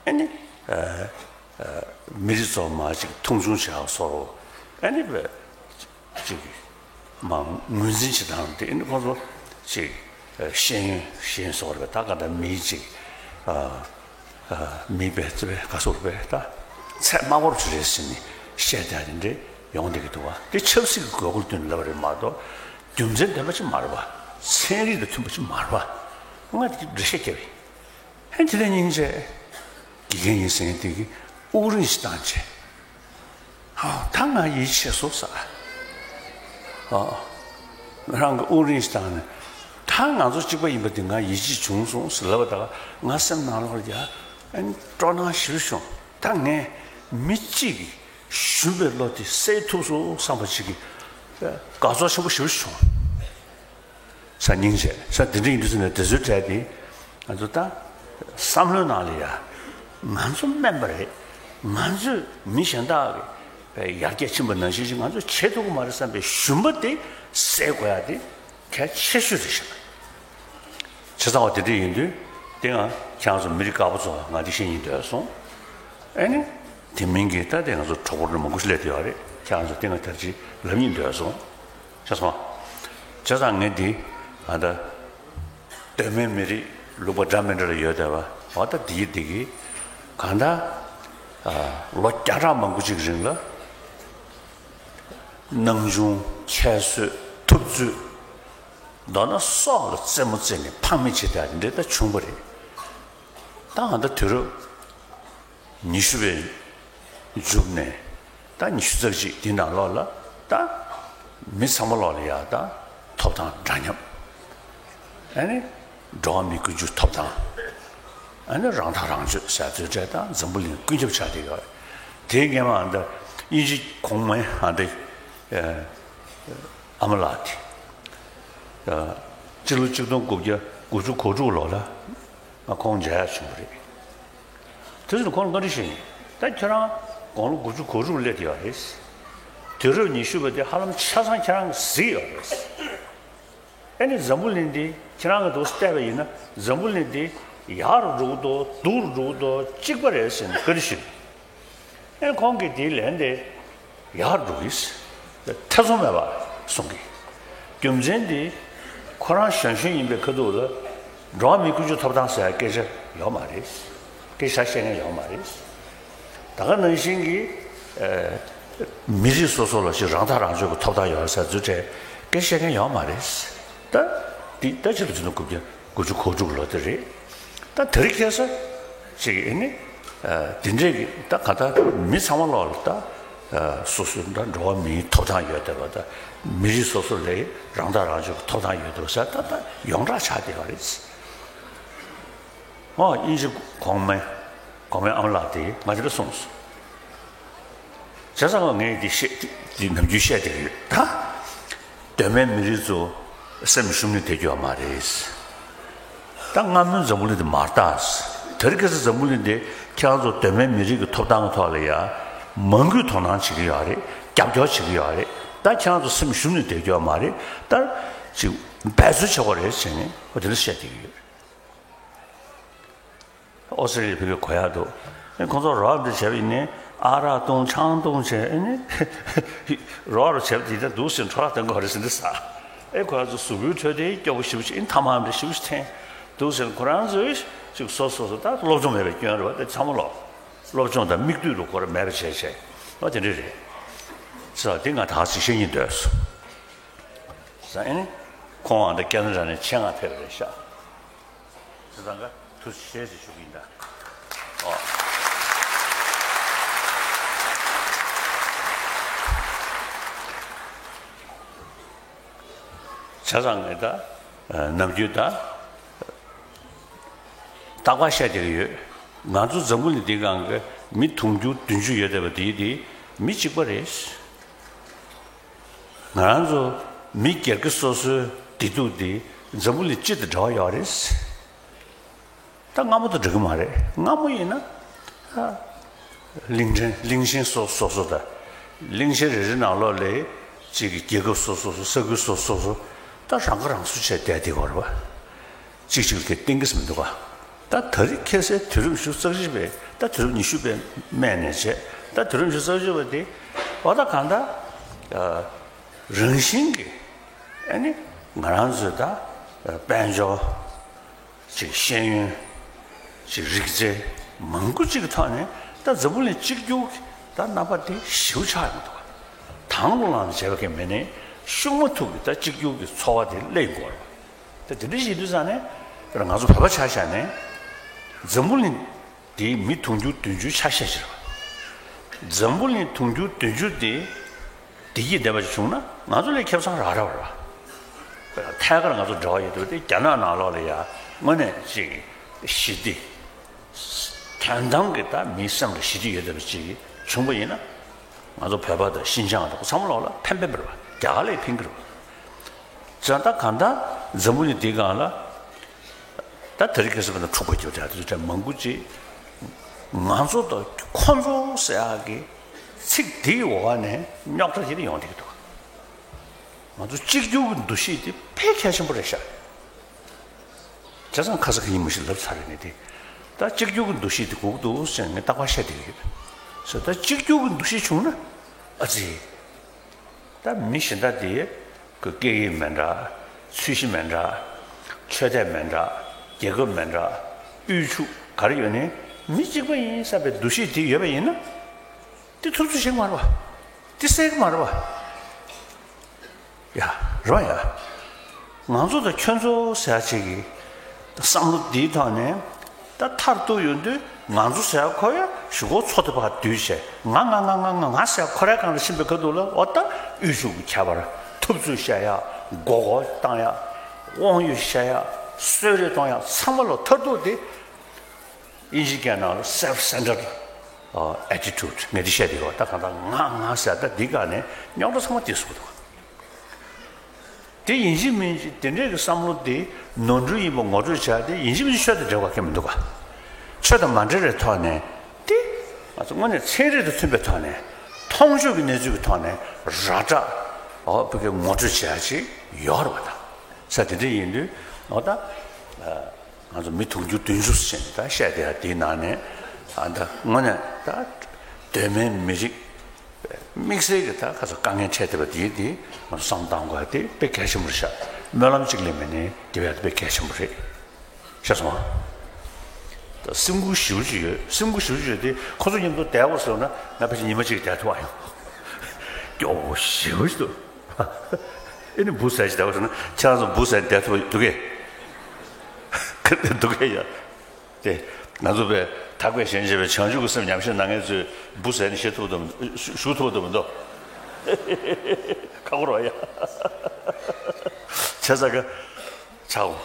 ཨེ་ནི། ཨ། ཨ། མི་རིགས་གཙོ་མ་ཅིག་མཐོང་ཆུང་བྱས་པ་སོགས་ཨེ་ནི། ཅིག་མ་ངོས་འཛིན་བྱེད་སྟངས་དེ་ཨེ་ནི་ཁོང་ཚོ་ཅིག་ཤེས་ཡོན་ཤེས་ཡོན་སོགས་རེད་པས་ད་ག་ད་མིའི་ཅིག་ཨ། ཨ། མིའི་པའི་རྩི་བའི་ག་སོགས་རེད་པས་ད་ཚད་དམའ་པོ་ཅིག་རེད་ཟེར་ནས་བཤད་བསྡད་དེ་འདྲའི་ཡོང་བསྡད་ཀྱི་འདུག་བ་དེ་ཆབ་སྲིད་ཀྱི་དགོས་མཁོ་ལ་བསྟུན་ནས་ལབ་པ་རེད་མ་གཏོགས་རྒྱུ་མཚན་ལྡན་པ་ཅིག་མ་རེད་པ། ཚན་རིག་དང་མཐུན་པ་ཅིག་མ་རེད་པ། ང་དེ་འགྲེལ་བཤད་བརྒྱབ་ཡིན། ཧན་དེ་ལས་སྙིང་རྗེ། དགེ་རྒན་ཡིན་ཟེར་མཁན་དེ་གིས་དབུགས་རིང་ཞིག་བཏང་རྗེས། ཧ་ད་ང་ཡིད་ཆེས་སོང་ཟེར། ཨ། རང་གིས་དབུགས་རིང་ཞིག་བཏང་ནས་ད་ང་ཚོ་གཅིག་པ་ཡིན་པ་དེ་ང་ཡིད་ཆེས་བྱུང་སོང་ཟེར་ལབ་པ་ད་ང་སེམས་ནང་ལོགས་ལ་ཡ་ཨ་ནི་སྤྲོ་སྣང་ཞེ་པོ་བྱུང་། ད་ངས་མི་གཅིག་གིས་ཞུམ་པའི་བློ་དེ་སེལ་ཐུབ་སོང་བསམ་པ་ཅིག་གིས་དགའ་ཚོར་ཆེན་པོ་ཞེ་པོ་བྱུང་། ས་སྙིང་རྗེ་ས་འདི་འདྲ་ཡིན་དུས་ཟེར་ནས་དེ་ཚོའི་གྲས་དེ་ང་ཚོ་ད་བསམ་བློའི་ནང་ལ་ཡ་ང་ཚོ་དམན་པ་རེད། ང་ཚོས་མི་གཞན་དག་གི་ཡར་རྒྱས་ཕྱིན་པ་ནང་བཞིན་ཞིག་ང་ཚོས་བྱེད་ཐུབ་ཀྱི་མ་རེད་བསམ་པའི་ཞུམ་པ་དེ་སེལ་དགོས་ཡ་དེ་གལ་ཆེ་ཤོས་རེད་ཤག་བྱས་ཙང་བ་དེ་འདྲ་ཡིན་དུས་དེ་ང་ཁྱེད་རང་ཚོ་མི་རིགས་དཀར་པོ་ཚོ་ང་དེ་ཤེས་སྙིང་འདོད་སོང་། ཨེ་ནི་དེ་མིན་གྱི་ད་དེ་ང་ཚོ་གྲོགས་པོ་མང་པོ་ཞིག་སླེབས་བསྡད་ཡོད་རེད། ཁྱེད་རང་ཚོ་དེ་ང་ཐབས་ཅིག་ལབ་སྙིང་འདོད་སོང་། བྱས་ཙང་བྱས་ཙང་ངས་འདི་ཨ་ད་གདོད་མའི་མི་རིགས་ལུང་པ་འདྲ་མི་འདྲ་ལ་ཡོད་བསྡད་པ་འོ་ད་འདི་ཡི་འདི་གི་གང་ལྟར་ལོ་བརྒྱ་ཕྲག་མང་པོ་ཅིག་རིང་ལ་སྣང་ཆུང་ཁྱད་གསོད་ཐུབ་ཚོད་མདོར་ན་སྲོག་ལ་རྩེད་མོ་རྩེ་ནས་ཕངས་མེད་བྱེད་བསྡད་འདི་ད་བྱུང་བ་རེད། ད་ཨ་ད་དུས་རབས་ཉི་ཤུ་པའི་མཇུག་ནས་ད་ཉི་ཤུ་རྩ་གཅིག་འདི་ནང་ལོགས་ལ་ད་མི་ཚང་མ་ལོགས་ལ་ཡ་ད་ཐོབ་ཐང་འདྲ་མཉམ། ཨ་ནི་འགྲོ་བ་མིའི་ཀུན་སྤྱོད་ཐོབ་ཐང་། ཨ་ནི་རང་ཐག་རང་གཅོད་ཟེར་ཚོའི་གྲས་ད་འཛམ་བུ་གླིང་ཀུན་ཁྱབ་ཆགས་བསྡད་ཡོད་རེད། དེའི་སྔོན་མ་ཨ་ད་དབྱིན་ཇི་གོང་མའི་ཨ་ད་ཨ་མ་ལགས་དེ་སྤྱི་ལོ་གཅིག་སྟོང་དགུ་བརྒྱ་དགུ་བཅུ་གོ་དྲུག་ལོ་ལ་ང་ཁོང་མཇལ་ཡག་བྱུང་བ་རེད། དེ་ཚོ་ཁོང་ལ་བཀའ་འདྲི་ཞུས་ཡིན། ད་ཁྱེད་རང་དགུང་ལོ་དགུ་བཅུ་གོ་དྲུག་སླེབས་ཡོད་རེད། དུས་རབས་ཉི་ཤུ་པ་དེ་ཧ་ལམ་ཆ་ཚང་ཁྱེད་རང་གིས་གཟིགས་ཡོད་རེད། ཨེ་ནི་འཛམ་བུ་གླིང་འདི་ཁྱེད་རང་གིས་འདུག་བལྟས་པ་ཡིན་ན་འཛམ་བུ་གླིང་འདི་ཡག་རུ་འགྲོ་གི་འདུག་སྡུག་རུ་འགྲོ་གི་འདུག་གཅིག་པ་རེད་ཟེར་ནས་བཀའ་འདྲི་ཞུས། ཨེ་ཁོང་གིས་དེའི་ལན་དེ་ཡག་རུ་འགྲོ་གི་ཐེ་ཚོམ་མེད་པ་གསུང་གི། རྒྱུ་མཚན་དེ་ཁོ་རང་གཞོན་གཞོན་ཡིན་པའི་ཁ་ཐུག་ལ་འགྲོ་བ་མིའི་ཀུན་སྤྱོད་ཐོབ་ཐང་ཟེར་ཡ་སྐད་ཆ་ཡོད་མ་རེད། སྐད་ཆ་བཤད་མཁན་ཡོད་མ་རེད། ད་ག་ནང་བཞིན་གྱི་ཨ་མི་རིགས་སོ་སོ་ལ་ཞིག་རང་ཐག་རང་གཅོད་ཀྱི་ཐོབ་ཐང་ཡོད་ཟེར་ཚུལ་དེ་སྐད་ཆ་བཤད་མཁན་ཡོད་མ་རེད། ད་འདི་ད་ཕྱི་ལོ་ཆིག་སྟོང་དགུ་བརྒྱ་དགུ་བཅུ་གོ་དྲུག་ལོ་དེ་རེད། ད་དེ་རིང་ཁ་སང་ཅིག་ཨེ་ནི་ཨ་དེ་འདྲས་ཀྱི་ད་ག་ད་མི་ཚང་མ་ལོག་ལ་ད་ཨ་སོ་སོ་ད་འགྲོ་བ་མིའི་ཐོབ་ཐང་ཡོད་བསྡད་པ། ད་མི་རིགས་སོ་སོ་ལ་རང་ཐག་རང་གཅོད་ཀྱི་ཐོབ་ཐང་ཡོད་བསྡད་པ་ཟེར་ད་ད་ཡོངས་གྲགས་ཆགས་བསྡད་པ་རེད། ཨོ་དབྱིན་ཇི་གོང་མའི་གོང་མའི་ཨ་མ་ལགས་དེ་ང་དེ་འདྲ་གསུངས་སོང་། བྱས་ཙང་ངས་འདི་བཤད་འདི་ནམ་རྒྱུན་བཤད་བསྡད་ཀྱི་ཡོད་ད། གདོད་མའི་མི་རིགས་ཚོ་སེམས་ཞུམ་ནས་བསྡད་རྒྱུ་ཡོད་མ་རེད། ད་སྔ་མོའི་འཛམ་བུ་གླིང་འདི་མར་བལྟས། དེ་རིང་ཁ་སང་འཛམ་བུ་གླིང་འདི་ཁྱེད་རང་ཚོ་གདོད་མའི་མི་རིགས་ཀྱི་ཐོབ་ཐང་གི་ཐོག་ལ་ཡ་མང་པོས་དོ་སྣང་བྱེད་ཀྱི་ཡོད་རེད། རྒྱབ་སྐྱོར་བྱེད་ཀྱི་ཡོད་རེད། ད་ཁྱེད་རང་ཚོ་སེམས་ཞུམ་ནས་བསྡད་རྒྱུ་ཡོད་མ་རེད། ད་ཅིག་འབད་རྩོལ་བྱེད་དགོས་རེད་ཟེར་ནས་འོ་དེ་འདྲ་བཤད་བསྡད་ཀྱི་ཡོད། ཨོ་སི་ཀྲི་ལི་ཡ་ཕ་གིར་གོ་ཡག་འདུག་ཨེ་ཁོང་ཚོ་རོགས་འདི་བྱས་པ་ཡིན་ནའི་ཨ་རག་བཏུང་ཆང་བཏུང་བྱས་ཨེ་ནི་རོགས་རོགས་བྱས་པ་དེ་འདྲ་འདུག་ཟེར་འཕྲོ་བརླག་གཏོང་གི་ཡོད་རེད་ཟེར་འདི་ཟ། ཨེ་ཁོ་ཚོ་གཟུགས་པོའི་ཐོག་དེ་སྐྱོ་པོ་ཞེ་པོ་ཅིག་ཨིན་ཐ་མག་འདྲ་ཞེ་པོ་ཅིག་འཐེན་འདུག་ཟེར། ཁོ་རང་ཚོས་ཅིག་སོ་སོ་སོ་ད་སློབ་སྦྱོང་མེད་པའི་སྐྱོན་རེད་བ། དེ་ཚང་མ་ལོག་སློབ་སྦྱོང་དང་མིག་ལྟོས་ལ་ཁོ་རང་མེད་པ་བྱས་བྱས་བ་དེ་འདྲ་རེད། ཟེར་བ་དེ་ང་ད་ག་ཅིག་བཤད་སྙིང་འདོད་སོང་། ཟེར་ཨེ་ནི་ཁོང་ཨ་འདི་ཁེ་ན་ཌ་ནས་ཆེད་མངགས་ཕེབས་པ་རེད་ཤག་བྱས་ཙང་ཀ་ཐུགས་རྗེ་ཆེ་ཞུ་གི་ཡིན་ད། ཨོ། བྱས་ཙང་ངས་ད་ནམ་རྒྱུན་ད་རྟག་པར་བཤད་བསྡད་ཀྱི་ཡོད། ང་ཚོ་འཛམ་བུ་གླིང་འདིའི་སྒང་གི་མི་དུང་ཕྱུར་བདུན་ཅུ་ཡོད་བསྡད་པ་དེ་དེ་མི་གཅིག་པ་རེད། ང་རང་ཚོ་མི་སྒེར་གྱི་སོ་སོའི་བདེ་སྡུག་དེ་འཛམ་བུ་གླིང་སྤྱི་དང་འབྲེལ་བ་ཡོད་རེད། ད་སྔ་མོ་དང་འགྲིག་གི་མ་རེད། སྔ་མོ་ཡིན་ན་ད་གླིང་ཕྲན་གླིང་ཆེན་སོ་སོ་སོ་དང་གླིང་ཆེན་རེ་རེ་ནང་ལོགས་ལ་གཅིག་གི་རྒྱལ་ཁབ་སོ་སོ་སོ་ས་ཁུལ་སོ་སོ་སོ་ད་རང་ཁ་རང་གསོ་བྱས་བསྡད་བསྡད་ཡོད་རེད་བ། གཅིག་གཅིག་ལ་དེ་བརྟེན་གྱི་མི་འདུག་ག་ད་ད་རེས་ཁ་སང་དུས་རབས་ཉི་ཤུ་རྩ་གཅིག་པའི་ད་དུས་རབས་ཉི་ཤུ་པའི་སྨད་ནས་བྱས་ད་དུས་རབས་ཉི་ཤུ་རྩ་གཅིག་པ་དེ་འོ་ད་གང་ལྟར་རང་བཞིན་གྱིས་ཨ་ནི་ང་རང་ཚོའི་ད་དཔལ་འབྱོར་ཅིག་ཤེས་ཡོན་ཅིག་རིག་རྩལ་མང་པོ་ཅིག་གི་ཐོག་ནས་ད་འཛམ་བུ་གླིང་གཅིག་གྱུར་གྱི་ད་རྣམ་པ་དེ་ཞེ་པོ་ཆགས་ཡོང་འདུག་ག་དང་པོ་ལངས་ནས་བྱས་པ་གས་མེད་ནས་ཤུགས་མ་ཐུག་གི་ད་གཅིག་གྱུར་གྱི་འཚོ་བ་དེ་སླེབས་དགོས་རེད་བ། ད་དེ་འདྲ་ཞིག་དུས་ཙང་ནས་དཔེར་ན་ང་ཚོ་བོད་པ་ཆ་བཞག་ནས་འཛམ་བུ་གླིང་དེའི་མི་དུང་ཕྱུར་བདུན་ཅུ་ཆ་ཤས་ཤིག་རེད་བ། འཛམ་བུ་གླིང་དུང་ཕྱུར་བདུན་ཅུ་དེ་བདེ་སྐྱིད་ལྡན་པ་ཞིག་བྱུང་ན་ང་ཚོ་ལས་ཁེ་བཟང་རག་རག་བ་རེད་བ། ཐད་ཀར་ང་ཚོ་འབྲེལ་བ་ཡོད་དུས་དེ་རྒྱ་ནག་ནང་ལོགས་ལ་ཡ་དངོས་གནས་ཅིག་ཞི་བདེ་དོན་དམ་གྱི་ད་མིའི་སེམས་ལ་ཞི་བདེ་ཡོད་བསྡད་པ་ཅིག་བྱུང་བ་ཡིན་ན་ང་ཚོ་བོད་པ་དང་ཤིན་ཅང་དང་ཚང་མ་ལོགས་ལ་ཕན་ཕན་པ་རེད་བ། རྒྱ་གར་ལས་ཕན་གྱི་རེད་བ། བྱས་ཙང་ད་གང་ལྟར་ འཛམ་བུ་གླིང་འདིའི་སྒང་ལ་ད་དེ་རིང་ཁ་སང་བར་ན་འཁྲུག་པ་རྒྱབ་བསྒྲགས་དེ་ཚོ་མང་པོ་ཅིག་ང་ཚོ་དང་ཁོ་ཚོ་ཟེར་ཡག་གི་ཚིག་འདིའི་འོག་ནས་རྙོག་དྲ་དེ་འདྲ་ཡོང་བསྡད་ཀྱི་འདུག་ང་ཚོ་གཅིག་གྱུར་གྱི་འདུ་ཤེས་དེ་དཔེ་གལ་ཆེན་པོ་རེད་ཤག་བྱས་ཙང་ཁ་སང་ཁ་ཉིན་མོ་ཞིག་ལབ་ཚར་རེད་ནས་དེ། ད་གཅིག་གྱུར་གྱི་འདུ་ཤེས་དེ་དགོས་ཀྱི་འདུག་ཟེར་ངས་རྟག་པར་བཤད་བསྡད་ཀྱི་ཡོད། ཟེར་ད་གཅིག་གྱུར་གྱི་འདུ་ཤེས་བྱུང་ན་ཨ་ཙི། ད་མི་གཞན་དག་དེ་གི་སྐད་ཡིག་མི་འདྲ། ཚུལ་གཞི་མི་འདྲ། ཆོས་དད་མི་འདྲ། རྒྱལ་ཁབ་མི་འདྲ། དབུལ་ཕྱུག་ག་རེ་ཡོད་ནའི་མི་གཅིག་པ་ཡིན་བསམ་པའི་འདུ་ཤེས་དེ་ཡོད་པ་ཡིན་ན། དེ་ཐུབ་ཚོད་ཞིག་མ་རེད་པ། དེ་སྲིད་ཀྱི་མ་རེད་པ། ཡ། རེད་པ་ཡ། ང་ཚོ་དང་ཁྱོད་ཚོ་ཟེར་ཡ་ཅིག་གི་བསམ་བློ་འདིའི་ཐོག་ནས་ད་མཐར་གཏུགས་ཡོང་དུས་ང་ཚོ་ཟེར་ཡ་ཁོ་ཡ་གཞུག་གུ་ཚོགས་སྡེ་ཕར་བསྡུས་བྱས་ང་ང་ང་ང་ང་ང་ཟེར་ཡ་ཁོ་རའི་སྒང་ལ་ཕྱིན་པའི་ཁ་ཐུག་ལ་འོ་ད་དབུལ་ཕྱུག་གི་ཁྱད་པར། ཐུབ་ཚོད་བཤད་ཡ། མགོ་སྐོར་བཏང་ཡ། དབང་ཡོད་བཤད་ཡ། གསོད་རེས་གཏོང་ཡ་ཚང་མ་ལ་མཐར་གཏུགས་དེ། དབྱིན་ཇིའི་སྐད་ནང་ལ་self centered attitude ངས་འདི་བཤད་དེ་ཡོད། ད་གང་ལྟར་ང་ང་ཟེར་ད་འདི་ག་ནས་རྙོག་དྲ་ཚང་མ་དེ་བཟོ་འདུག་དེ་ཡིན་གཅིག་མིན་གཅིག་དེ་འདྲས་ཀྱི་བསམ་བློ་དེ་ནོར་འཁྲུལ་ཡིན་པ་ངོ་སྤྲོད་བྱ་དེ་ཡིན་གཅིག་མིན་གཅིག་ཆོས་དང་འབྲེལ་བ་གང་ཡང་མི་འདུག་ག་ཆོས་དང་མ་འབྲེལ་བའི་ཐོག་ནས་དེ་ང་ཚོ་དངོས་གནས་ཚན་རིག་དང་མཐུན་པའི་ཐོག་ནས་མཐོང་ཆོས་ཀྱི་གནས་ཚུལ་གྱི་ཐོག་ནས་ར་སྤྲོད་འོ་བོད་སྐད་ངོ་སྤྲོད་བྱ་ཡ་ཅིག་ཡོད་རེད་པ། ད་ས་དེ་འདྲས་ཡིན་དུས་འོ་ད། ང་ཚོ་མི་དུང་ཕྱུར་བདུན་ཅུ་ཟིན་ད་བཤད་དེ་ཡ་དེའི་ནང་ནས་ཨ་ད་དངོས་གནས་ད་གདོད་མའི་མི་རིགས་དམིགས་བསལ་གྱི་ད་ཁ་ཚ་དཀའ་ངལ་འཕྲད་བསྡད་པ་དེའི་དེ་ང་ཚོ་བསམ་བཏང་དགོས་ཡ་དེ་དཔེ་གལ་ཆེན་པོ་རེད་ཤག་སྨོན་ལམ་གཅིག་ལས་མེད་ནས་དེ་བས་དཔེ་གལ་ཆེན་པོ་རེད་ཤག་སོང་ཨ། ད་སེམས་ཁུར་ཞེ་པོ་ཅིག་ཡོད། སེམས་ཁུར་ཞེ་པོ་ཅིག་ཡོད་དེ་ཁོ་ཚོ་མཉམ་དུ་བསྡད་དགོས་ཟེར་ན་ང་ཕལ་ཆེར་ཉི་མ་གཅིག་བསྡད་ཐུབ་ཨ་ཡོང་། སྐྱོ་བོ་ཞེ་པོ་ཅིག་འདུག་ཨེ་ནི་འབུ་ཟ་ཞིག་བསྡད་པ་སོང་ན་ཁྱེད་རང་ཚོ་འབུ་ཟ་ནས་བསྡད་ཐུབ་འདུག་གས། འདུག་གས་ཡ། དེ་ང་ཚོ་པས་དག་པའི་ཞེན་བྱས་པའི་བྱང་ཆུབ་ཀྱི་སེམས་ཉམས་བཞེས་གནང་མཁན་ཚོས་འབུ་ཟ་ནས་བཞེས་ཐུབ་འདུག་བཞུགས་ཐུབ་འདུག་མི་འདུག་ཁག་པོ་རེད་ཡ། བྱས་ཙང་ག་ཆག་འོང་།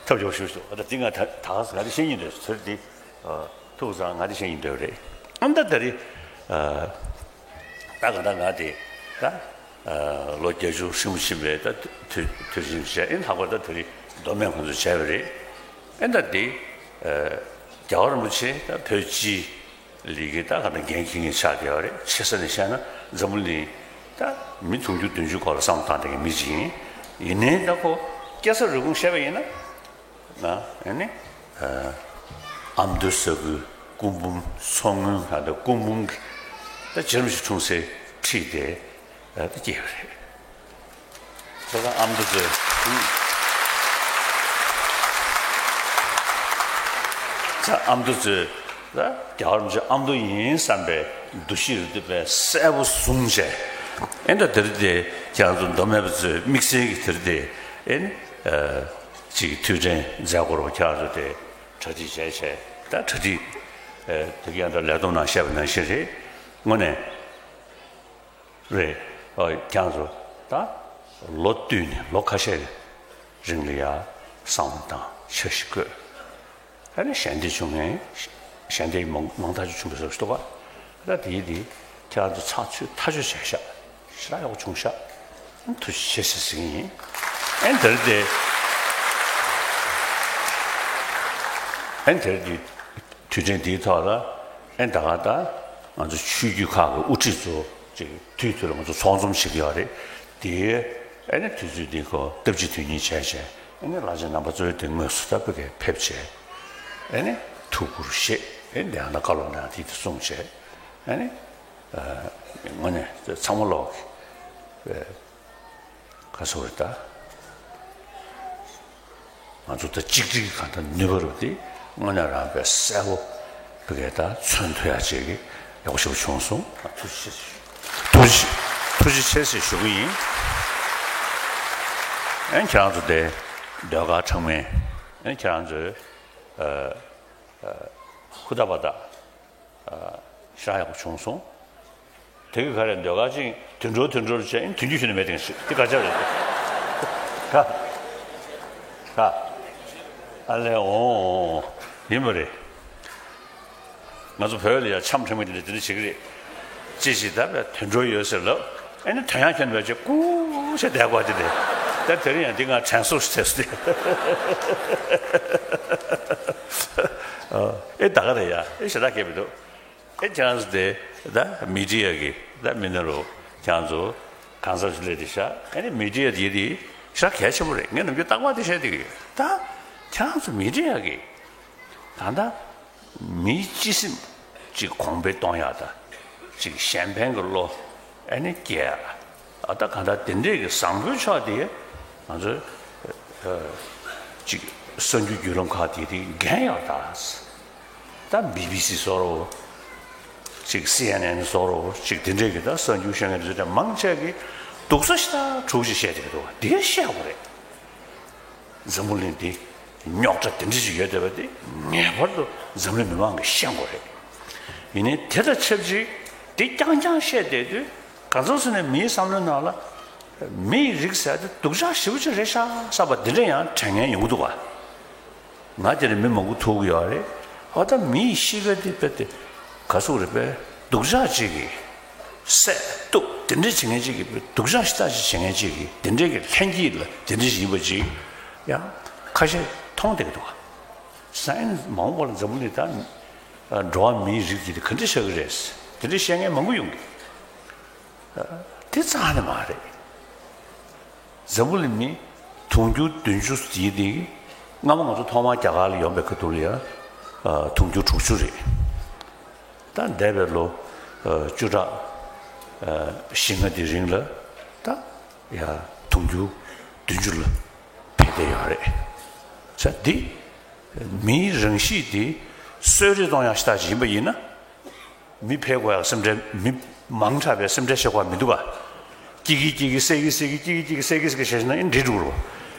ཐབས་སྐྱོ་ཞུ་ཞུ་ཨ་ད་འདི་ང་ད་ད་ག་ང་འདི་ཤེས་ཀྱི་འདུག་ཟེར་འདི་ཐུགས་བཟང་ང་འདི་ཤེས་ཀྱི་འདུག་རེད། ཨ་ད་ད་རེད། ད་ག་ད་ང་དེ་ད་ལོ་བརྒྱད་ཅུ་ཧྲིལ་པོ་ཕྱིན་པའི་ད་དུས་དུས་ཆེན་བྱས་ཨེ་ལྷག་པར་ད་དེ་རིང་མདོ་སྨད་ཁོང་ཚོས་བྱས་པ་རེད། ཨེ་ད་དེ་རྒྱལ་བ་རིན་པོ་ཆེ་ད་བོད་སྤྱིའི་ལི་གི་ད་ག་ད་འགན་འཁྱེར་མཁན་ཆགས་བསྡད་པ་རེད། ཆེ་ས་ནས་བཤད་ན་འཛམ་བུ་གླིང་ད་མི་དུང་ཕྱུར་བདུན་ཅུ་སྐོར་ལ་བསམ་བློ་བཏང་བསྡད་མཁན་མི་ཅིག་ཡིན། ཡིན་ནའི་ད་ཁོ་སྐྱེ་ས་རུས་གོང་བཤད་པ་ཡིན་ན། ང་ཨ་ནི་ཨ་མདོ་ཟེར་གི་སྐུ་འབུམ་མཚོ་སྔོན་ཧ་ད་སྐུ་འབུམ་གི་ད་བྱེ་རིམ་ཞིག་འཁྲུངས་སའི་འཁྲིས་དེ་ད་སྐྱེས་པ་རེད། ཁྱེད་རང་ཨ་མདོ་ཚོས་ད་ཨ་མདོ་ཚོས་ད་རྒྱལ་བ་རིན་པོ་ཆེ་ཨ་མདོ་ཡིན་བསམ་པའི་འདུ་ཤེས་རེ་འདུག་པའི་གསལ་པོ་བཟུང་བྱས་ཨེ་ད་དེ་རིང་དེ་ཁྱེད་རང་ཚོ་མདོ་སྨད་པ་ཚོས་དམིགས་བསལ་གྱི་དེ་རིང་དེ་ཨེ་ནི། ཅིག་དུས་དྲན་མཛད་སྒོར་ཁྱེད་རང་ཚོ་དེ་གྲ་སྒྲིག་བྱས་བྱས་ད་གྲ་སྒྲིག་དེ་ག་ཡང་ད་ལས་བསྡོམས་ནང་བཤད་པ་ནང་བཞིན་རེད། དངོས་གནས་རེད། ཁྱེད་རང་ཚོ་ད་ལོ་བསྟུད་ནས་ལོ་ཁ་ཤས་རིང་ལ་ཡ་བསམ་བློ་བཏང་འཆར་གཞི་བཀོད། ཨ་ནི་ཞལ་འདེབས་བྱུང་ངས་ཞལ་འདེབས་མང་མང་ཐག་ཆོད་བྱུང་བ་བཟོ་ཞིག་འདུག་ག་ད་དེ་ཡིན་དེ་ཁྱེད་རང་ཚོ་ཚགས་ཚུད་ཐག་ཆོད་བྱས་ཤག་ཞེ་དྲག་ཡག་པོ་བྱུང་ཤག་ཨ་ནི་ཐུགས་རྗེ་ཆེ་ཟེར་ཟིན་ཡིན། ཨ་ནི་དེར་དེ་ཨ་ནི་དེར་དེ་དུས་དྲན་དེའི་ཐོག་ལ་ཨ་ནི་ད་ག་ད་ང་ཚོ་ཆོས་བརྒྱུད་ཁག་གི་དབུ་ཁྲིད་ཚོ་ཅིག་དུས་དུས་ལ་ང་ཚོ་ཚོགས་འཛོམས་བྱེད་ཀྱི་ཡོད་རེད། དེ་ཨ་ནི་དུས་ཚོད་འདི་ཁོ་སྟབས་གཅིག་དོན་གཉིས་བྱས་བྱས་ཨ་ནི་བླ་ཆེན་རྣམ་པ་ཚོའི་དེ་དངོས་སུ་ད་བོད་སྐད་ཕེབས་བྱས་ཨ་ནི་ཐུགས་ཁུར་བཞེས་ཨ་ནི་དེ་ཡང་ན་བཀའ་སློབ་གནང་དེ་དེ་གསུངས་བྱས་ཨ་ནི། དངོས་གནས་ཚང་མ་ལོག་གི་ག་ཚོད་རེད་ད། ང་ཚོ་ད་གཅིག་སྒྲིལ་གང་ལྟར་ནུས་པ་རུ་དེ་དངོས་གནས་རང་དཔེ་གསལ་པོ་བོད་སྐད་ད་མཚོན་ཐུབ་ཡག་ཅིག་གི་ཡག་པོ་ཞེ་པོ་བྱུང་སོང་། ཐུགས་རྗེ་ཆེ་ཐུགས་རྗེ་ཆེ་ཟེར་ཞུ་གི་ཡིན། ཨན་ཁྱེད་རང་ཚོ་དེ་ཟློས་གར་འཁྲབ་མཁན་ཨན་ཁྱེད་རང་ཚོའི་ཧུ་ད་བ་ད། ཞེ་དྲག་ཡག་པོ་བྱུང་སོང་། དེ་གི་ག་རེ་ཟློས་གར་ཅིག་དུད་འགྲོ་དུད་འགྲོ་རེ་བྱས་ཨིན་དུས་རྒྱུན་ཞུ་ནི་མེད་དེ་ཞུ་དེ་ག་ཅག་རེད། ག་ག་ཨ་ལས་འོང་ཡིན་པ་རེད། ང་ཚོ་བོད་ལ་ཡ་འཆམ་འཁྲབ་མི་དེ་འདྲ་དེ་འདྲ་བྱེད་ཀྱི་རེད། ཅི་ཞིག་ད་བས་དུད་འགྲོ་ཡོད་ཟེར་ལབ་ཨེ་ནི་དོན་ཡང་ཁྱོན་བས་ཅིག་ཀུ་ཞེ་བསྡད་དགོས་དེ་རེད། ད་དེ་རིང་ཡང་འདི་ང་དྲན་གསོ་ཞིག་ཐེབས་སོང་སྟེ། ཨེ་ད་ག་རེད་ཡ། ཨེ་ཞེ་དྲག་སྐད་མི་འདུག་ཨེ་ཁྱེད་རང་ཚོ་དེ་ད་མི་ཌི་ཡ་གི་ད་མི་སྣ་རུ་ཁྱེད་རང་ཚོ་གང་ཟག་ཞིག་སླེབས་ཏེ་ཤག་ཨེ་ནི་མི་ཌི་ཡ་དེ་དེ་ཤག་གལ་ཆེན་པོ་རེད། ངས་ནམ་རྒྱུན་རྟག་པར་དེ་བཤད་བསྡད་ཀྱི་ཡོད། ད་ཁྱེད་རང་ཚོ་མི་ཌི་ཡ་གི་ད་ལྟ་མིའི་སྤྱི་སེམས་ཅིག་གོང་འཕེལ་གཏོང་ཡག་དང་། ཅིག་གཞན་ཕན་གྱི་བློ་ཨ་ནི་སྐྱེ་ཡག་ཨ་ད་གང་ལྟར་དེ་འདྲས་ཀྱི་བཟང་པོའི་ཕྱོགས་དེ་ང་ཚོས་ཨ་ཅིག་གསར་འགྱུར་བརྒྱུད་ལམ་ཁག་དེ་དེ་འགན་ཡག་ད། ད་བི་བི་སི་བཟོ་རོགས། ཅིག་སི་ཨེན་ཨེན་བཟོ་རོགས། ཅིག་དེ་འདྲས་ཀྱི་ད་གསར་འགྱུར་བཤད་མཁན་དེ་ཚོ་མང་ཆེ་གིས་སྡུག་ས་ཞེ་དྲག་འཕྲོག་ཅིག་བཤད་བསྡད་ཀྱི་འདུག་དེ་བཤད་དགོས་རེད། འཛམ་བུ་གླིང་འདི་རྙོག་དྲ་དེ་འདྲ་ཞིག་ཡོད་བསྡད་པ་དེ་ངེས་པར་དུ་འཛམ་གླིང་མི་མང་གིས་ཤེས་དགོས་རེད། ཡིན་ནའི་དེ་དང་ཆབས་ཅིག་འདི་རྐྱང་རྐྱང་བཤད་བསྡད་དུས་གང་ཟག་སུ་ནས་མིའི་བསམ་བློའི་ནང་ལ་མིའི་རིགས་ཟེར་དེ་སྡུག་ཅག་ཞེ་པོ་ཅིག་རེད་ཤག་བསམ་པ་འདི་འདྲ་ཡང་དྲན་མཁན་ཡོང་གི་འདུག་ག་ང་དེ་ནས་མི་མང་པོ་ཐུག་གི་ཡོད་རེད། ཨ་ད་མིའི་གཤིས་ཀ་དེ་དཔེ་དེ་ག་ཚོད་རེད་པས། སྡུག་ཅག་ཅིག་གིས་བསད་གཏུབ་དེ་འདྲ་བྱེད་མཁན་ཅིག་གིས། སྡུག་ཅག་ཞེ་དྲག་ཅིག་བྱེད་མཁན་ཅིག་གིས་དེ་འདྲའི་གི་ལྷན་སྐྱེས་ལ་དེ་འདྲ་ཞིག་ཡིན་པ་ཅིག་ཡང་ཁ་ཤས་མཐོང་བསྡད་ཀྱི་འདུག་ག་སའེན་སི་མང་པོ་ལ་འཛམ་བུ་གླིང་ད་འགྲོ་བ་མིའི་རིགས་དེ་ག་འདྲ་ཆགས་ཀྱི་རེད། དེ་འདྲ་བཤད་མཁན་མང་པོ་ཡོང་གི། དེ་རྩ་ནས་མ་རེད། འཛམ་བུ་གླིང་མི་དུང་ཕྱུར་བདུན་ཅུ་ཡིན་དེ། སྔ་མོ་ང་ཚོ་ཐོག་མར་རྒྱ་གར་ལ་ཡོང་པའི་ཁ་ཐུག་ལ་ཡང་དུང་ཕྱུར་དྲུག་ཅུ་རེད། ད་འདས་པའི་ལོ་བཅུ་ཕྲག་བཞི་ལྔ་དེ་རིང་ལ་ད་ཡ་དུང་ཕྱུར་བདུན་ཅུ་ལ་འཕེལ་བསྡད་ཡོད་རེད། ས་འདི་མིའི་རང་གཤིས་དེ་གསོད་རེས་གཏོང་ཡག་ཞེ་དྲག་ཅིག་ཡིན་པ་ཡིན་ན། མི་ཕལ་དགོས་ཡག་སེམས་ཁྲལ། མི་མང་དྲགས་པའི་སེམས་ཁྲལ་བྱེད་དགོས་མི་འདུག་ག་སྐྱིད་ཀྱི་སྐྱིད་ཀྱི་སད་ཀྱི་སད་ཀྱི་སྐྱིད་ཀྱི་སྐྱིད་ཀྱི་སད་ཀྱི་སད་ཀྱི་བྱས་ན་ཨེ་འགྲིག་འགྲོ་རོ།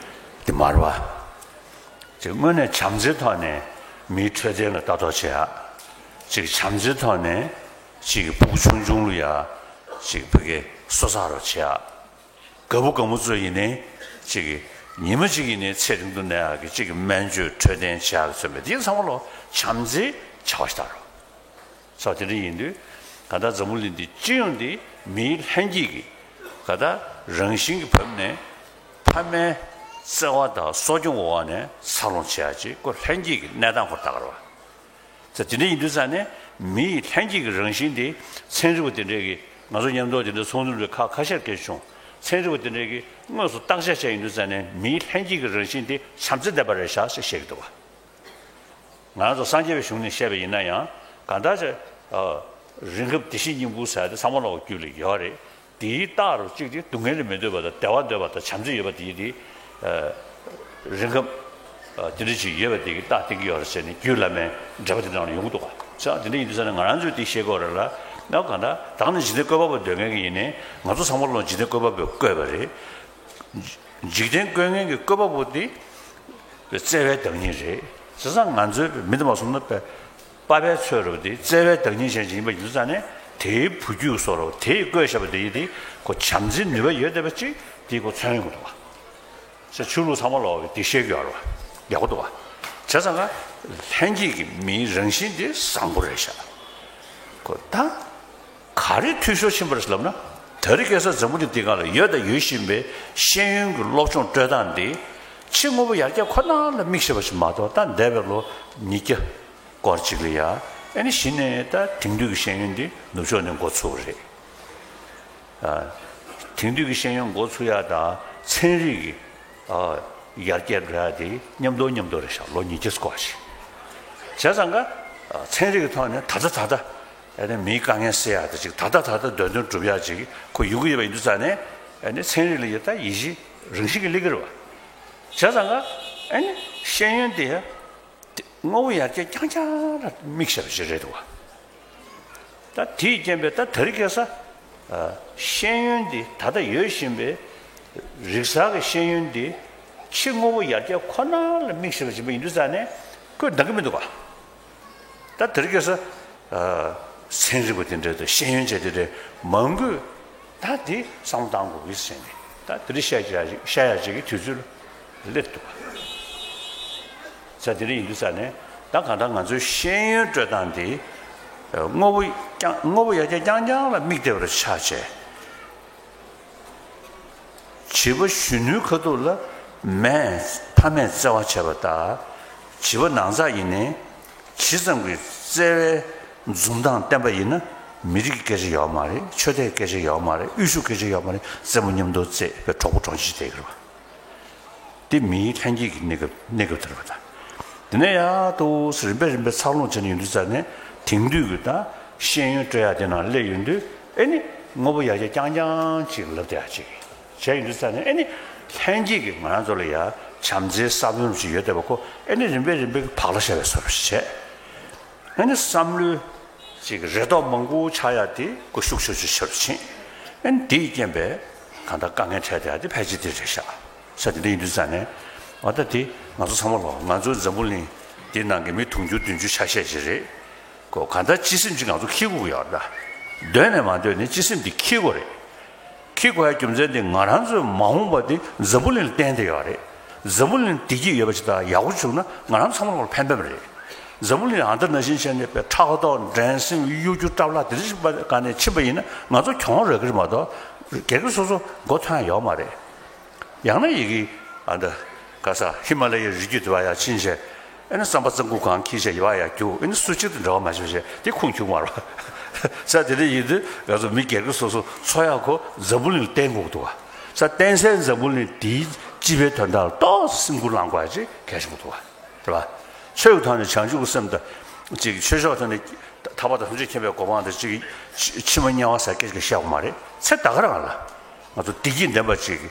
དེ་མ་རེད་པ། ཅིག་དངོས་གནས་བྱམས་བརྩེའི་ཐོག་ནས་མིའི་འཕྲོད་བསྟེན་ལ་ལྟ་རྟོག་བྱེད་ཡག་ཅིག་བྱམས་བརྩེའི་ཐོག་ནས་ཅིག་ཕྲུ་གུ་ཆུང་ཆུང་ལ་ཡ་ཅིག་ཕ་གི་གསོ་ཚགས་རོགས་བྱེད་ཡག་རྒད་པོ་རྒད་མོ་ཚོ་ཡིན་ནའི་ཅིག་ཉི་མ་གཅིག་ཡིན་ནའི་ཚེ་རིང་དུ་གནས་ཡག་གི་ཅིག་སྨན་བཅོས་འཕྲོད་བསྟེན་བྱེད་ཡག་གི་ཚོད་མེད་དེ་ཚང་མ་ལོ་བྱམས་བརྩེའི་བྱ་བ་ཞིག་ལྟ་རོགས། ས་དེ་འདྲ་ཡིན་དུས་ག་ད་འཛམ་བུ་གླིང་འདི་སྤྱི་ཡོངས་འདི་མིའི་ལྷན་སྐྱེས་ཀྱི་ག་ད་རང་བཞིན་གྱི་བབས་ནས་ཕ་མའི་བརྩེ་བ་དང་གསོ་སྐྱོང་འོག་ནས་འཚར་ལོངས་བྱེད་ཡག་ཅིག་ཁོ་ལྷན་སྐྱེས་ཀྱི་གནས་སྟངས་ཁོ་ལྟ་ག་རེད་པ། ས་དེ་འདྲ་ཡིན་དུས་ཙང་ནས་མིའི་ལྷན་སྐྱེས་ཀྱི་རང་བཞིན་དེ་ཚན་རིག་པ་དེ་འདྲས་ཀྱིས་ང་ཚོ་མཉམ་དུ་དེ་འདྲ་ཚོགས་འདུ་འདྲ་ཁག་ཁ་ཤས་སྐད་བྱུང་། ཚན་རིག་པ་དེ་འདྲས་ཀྱིས་དངོས་སུ་བརྟག་དཔྱད་བྱས་ཡིན་དུས་ཙང་ནས་མིའི་ལྷན་སྐྱེས་ཀྱི་རང་བཞིན་དེ་བྱམས་བརྩེ་ལྡན་པ་རེད་ཤག་ཟེར་བཤད་ཀྱི་འདུག་པ། ང་རང་ཚོ་སངས་རྒྱས་པའི་གཞུང་ནས་བཤད་པ་ཡིན་ན་ཡང་གང་ལྟར་ཅིག་རིགས་ཁམས་བདེ་གཤེགས་སྙིང་པོ་ཟེར་ཏེ་ཚང་མ་ལོག་རྒྱུད་ལ་ཡོད་རེད། དེའི་རྟགས་རུ་གཅིག་དེ་སྡུག་བསྔལ་ལ་མི་འདོད་པ་དང་བདེ་བ་འདོད་པ་དང་བྱམས་བརྩེ་ཡོད་པ་དེ་དེ་རིགས་ཁམས་དེ་འདྲ་ཅིག་ཡོད་པ་དེ་གི་རྟགས་བསྟན་གྱི་ཡོད་རེད་ཟེར་ནས་རྒྱུད་བླ་མའི་འགྲེལ་པ་དེ་ནང་ལ་ཡོང་གི་འདུག་ག་ས་དེ་འདྲ་ཡིན་དུས་ཙང་ནས་ང་རང་ཚོས་དེ་ཤེས་དགོས་རེད་ལ། ཡང་གང་ལྟར་ད་ནི་འཇིག་རྟེན་བཀོད་པ་པོ་འདོད་མཁན་གྱི་ཡིན་ནའི་ང་ཚོ་ཚང་མ་ལོ་འཇིག་རྟེན་བཀོད་པ་པོས་བཀོད་པ་རེད། འཇིག་རྟེན་བཀོད་མཁན་གྱི་བཀོད་པ་པོ་དེ་བརྩེ་བའི་བདག་ཉིད་རེད། བྱས་ཙང་ང་ཚོའི་མི་དེ་མ་སོང་ན་པ་པ་ཕའི་ཚོད་རུ་དེ་བརྩེ་བའི་བདག་ཉིད་ཅན་ཅིག་ཡིན་པ་ཡིན་དུས་ཙང་ནས་དེའི་བུ་རྒྱུད་སོགས་རུ་དེས་བཀོད་བཞག་པ་དེ་ཡིན་དེ་ཁོ་བྱམས་བརྩེའི་ནུས་པ་ཡོད་བསྡད་པ་ཅིག་དེ་ཁོ་མཚོན་ཡོང་གི་འདུག་བ། ས་ཆོས་ལུགས་ཚང་མ་ལོག་དེ་བཤད་ཀྱི་ཡོད་རེད་བ། ཡག་པོ་འདུག་བ། བྱས་ཙང་ཀ་ལྷན་སྐྱེས་ཀྱི་མིའི་རང་བཞིན་དེ་བཟང་པོ་རེད་ཤག་ཁོ་ད། ག་རེ་འཐུས་ཤོར་ཕྱིན་པ་རེད་ལབ་ན། དེ་རིང་ཁ་སང་འཛམ་བུ་གླིང་འདི་སྒང་ལ་ཡོད་དང་ཡོད་བཞིན་པའི་ཤེས་ཡོན་གྱི་སློབ་སྦྱོང་སྤྲོད་སྟངས་འདི་ཕྱི་དངོས་པོ་ཡར་རྒྱས་ཁོ་ན་ལ་དམིགས་བྱས་པ་ཞིག་མ་གཏོགས། ད་འདས་པའི་ལོ་ཉིས་བརྒྱ་སྐོར་ཅིག་ལ་ཡ། ཨ་ནི་གཞི་ནས་ད་དེང་དུས་ཀྱི་ཤེས་ཡོན་འདི་ནུབ་ཕྱོགས་ནས་འགོ་ཚུགས་པ་རེད། ཨ། དེང་དུས་ཀྱི་ཤེས་ཡོན་འགོ་ཚུགས་ཡ་དང་ཚན་རིག་གི་ཨ། ཡར་རྒྱས་འགྲོ་ཡ་དེ་མཉམ་དུ་མཉམ་དུ་རེད་ཤག་ལོ་ཉིས་བརྒྱ་སྐོར་ཞིག་བྱས་ཙང་ཀ་ཨ། ཚན་རིག་གི་ཐོག་ནས་ད་ལྟ་ད་ལྟ། ཨ་ནི་མིའི་དཀའ་ངལ་སེལ་ཡག་དེ་ཅིག་ད་ལྟ་ད་ལྟ་འདོད་དོན་སྒྲུབ་ཡག་ཅིག་ཁོ་ཡོང་གི་ཡོད་པ་ཡིན་དུས་ཙང་ནས། ཨ་ནི་ཚན་རིག་ལ་ཡ་ད་ཡིད་གཞི་རང་བཞིན་གྱིས་སླེབས་ཀྱི་རེད་བ། བྱས་ཙང་ཀ་ཨ་ནི་ཤེས་ཡོན་དེ་དེ་དངོས་པོ་ཡར་རྒྱས་རྐྱང་རྐྱང་ལ་དམིགས་བྱས་པ་ཞིག་རེད་འདུག་བ། ད་དེའི་རྐྱེན་པས་ད་དེ་རིང་ཁ་སང་ཤེས་ཡོན་འདི་ད་ལྟ་ཡོད་བཞིན་པའི་རིག་གསར་གྱི་ཤེས་ཡོན་འདི་ཕྱི་དངོས་པོ་ཡར་རྒྱས་ཁོ་ན་ལ་དམིགས་བྱས་པ་ཞིག་ཡིན་དུས་ཙང་ནས་ཁོས་འདང་གི་མི་འདུག་ག་ད་དེ་རིང་ཁ་སང་ཚན་རིག་པ་དེ་འདྲ་དང་ཤེས་ཡོན་ཅན་དེ་འདྲ་མང་པོས་ད་དེ་བསམ་བློ་བཏང་དགོས་ཀྱི་ཟེར་ནས། ད་དེ་འདྲ་བཤད་ཀྱི་བཤད་ཡག་ཅིག་གི་དུས་ཚོད་ལ་སླེབས་འདུག་ག་ས་དེ་འདྲ་ཡིན་དུས་ཙང་ནས་ད་གང་ལྟར་ང་ཚོའི་ཤེས་ཡོན་སྤྲོད་སྟངས་དེ་དངོས་པོ་རྐྱང་དངོས་པོ་ཡར་རྒྱས་རྐྱང་རྐྱང་ལ་དམིགས་བསྡད་པ་ཆགས་བྱས། བྱིས་པ་གཞོན་ནུའི་ཁ་ཐུག་ལ་མས་ཕ་མས་བརྩེ་བ་བྱས་པ་དང་། བྱིས་པ་ནང་ཚགས་ཡིན་ནའི་ཇི་ཙམ་གྱི་བརྩེ་བའི་འཛུམ་མདངས་བསྟན་པ་ཡིན་ན། མི་རིགས་ཀྱི་སྐད་ཆ་ཡོད་མ་རེད། ཆོས་དད་སྐད་ཆ་ཡོད་མ་རེད། དབུལ་ཕྱུག་སྐད་ཆ་ཡོད་མ་རེད། རྩེད་མོ་མཉམ་དུ་རྩེས་པའི་གྲོགས་པོ་གྲོགས་མཆེད་བསྡད་ཀྱི་རེད་པ། དེ་མིའི་ལྷན་སྐྱེས་ཀྱི་གནས་སྐབས་གནས་སྐབས་དེ་རེད་པ། ད་དེ་ནས་ཡར་དུ་རིམ་པས་རིམ་པས་འཚར་ལོངས་བྱས་ནས་ཡོང་དུས་ཙ་ནས། དེང་དུས་ཀྱི་ད་ཤེས་ཡོན་སྤྲོད་ཡག་དེ་ནང་སླེབས་ཡོང་དུས། ཨེ་ནི་དངོས་པོ་ཡར་རྒྱས་རྐྱང་རྐྱང་ཅིག་ལབ་བསྡད་ཡག་ཅིག་བྱས་ཡོང་དུས་ཙ་ནས། ཨེ་ནི་ལྷན་སྐྱེས་ཀྱི་ང་རང་ཚོ་ལ་ཡ་བྱམས་བརྩེའི་ས་བོན་ཞིག་ཡོད་བསྡད་པ་ཁོ། ཨེ་ནི་རིམ་པས་རིམ་པས་བག་ལ་ཞ་བའི་བཟོ་འདྲ་ཞིག་བྱས། ཨེ་ནི་བསམ་བློའི་ཅིག་རེ་དོགས་མང་པོ་ཆགས་ཡག་དེ་ཁོ་ཤུགས་ཆེ་ཆེ་ཆེ་རུ་ཕྱིན། ཨེ་ནི་དེའི་རྐྱེན་པས་གང་ལྟར་དཀའ་ངལ་འཕྲད་བསྡད་ཡག་དེ་ཕལ་ཆེར་དེ་རེད་ཤག་ས། དེ་འདྲ་ཡིན་དུས་ཙ་ནས། འོ་ད་དེ་ང་ཚོ་ཚང་མ་ལོ། ང་ཚོའི་འཛམ་བུ་གླིང་འདི་ནང་གི་མི་དུང་ཕྱུར་བདུན་ཅུ་ཆ་ཤས་ཅིག་རེད། ཁོ་གང་ལྟར་སྤྱི་སེམས་ཅིག་ང་ཚོ་འཁྱེར་དགོས་ཀྱི་ཡོད་རེད་ད། འདོད་ནས་མ་འདོད་ནས་སྤྱི་སེམས་འདི་འཁྱེར་དགོས་རེད། འཁྱེར་དགོས་ཡག་རྒྱུ་མཚན་དེ་ང་རང་ཚོའི་མ་འོངས་པ་དེ་འཛམ་བུ་གླིང་ལ་བརྟེན་བསྡད་ཡོད་རེད། འཛམ་བུ་གླིང་བདེ་སྐྱིད་ཡོད་པ་ཅིག་དང་ཡག་པོ་བྱུང་ན་ང་རང་ཚང་མ་ལ་ཕན་པ་རེད། འཛམ་བུ་གླིང་ཨ་འདྲ་ནང་བཞིན་བྱས་ནས་པའི་ཕྲག་དོག་འགྲན་སེམས་གཡོ་སྒྱུ་ཀྲབ་ལག་དེ་འདྲ་ཞིག་སྒང་ནས་ཕྱིན་པ་ཡིན་ན་ང་ཚོ་གྱོང་རག་གི་རེད་མ་གཏོགས། སྒེར་སྒེར་སོ་སོ་མགོ་ཐོན་ཡག་ཡོད་མ་རེད། ཡང་ན་ཡི་གེ་ཨ་འདྲ་ག་ས་ཧི་མ་ལ་ཡའི་རི་རྒྱུད་དེ་བ་ཡར་ཕྱིན་བྱས། ཨེ་ནི་རྩམ་པ་རྩམ་ཁུག་གང་འཁྱེར་བྱས་ཡར་བ་ཡར་རྒྱུག་ཨེ་ནི་སུ་གཅིག་དང་འབྲེལ་བ་མ་བྱས་བྱས་དེ་ཁུངས་འཁྱུག་མ་རེད་པ། ས་དེ་འདྲ་ཡིན་དུས་ང་ཚོ་མི་སྒེར་གྱི་སོ་སོ་འཚོ་ཡག་ཁོ་འཛམ་བུ་གླིང་ལ་བརྟེན་དགོས་འདུག་པ། ས་བརྟེན་སའི་འཛམ་བུ་གླིང་དེའི་སྤྱི་པའི་དོན་དག་ལ་ཏོག་ཙམ་སེམས་ཁུར་བླངས་དགོས་ཡག་ཅིག་གལ་ཆེན་པོ་འདུག་པ། རེད་པ། ཆོས་ཀྱི་ཐོག་ནས་བྱང་ཆུབ་ཀྱི་སེམས་དང་། ཅིག་ཆོས་ཕྱོགས་ཐོག་ནས་ཐར་པ་དང་ཐམས་ཅད་མཁྱེན་པའི་གོ་འཕང་དང་། ཅིག་ཕྱི་མ་དམྱལ་བ་ཟེར་སྐད་ཆ་བཤད་དགོས་མ་རེད། ཚེ་ད་ག་རང་ལ་ང་ཚོ་བདེ་སྐྱིད་ལྡན་པ་ཅིག་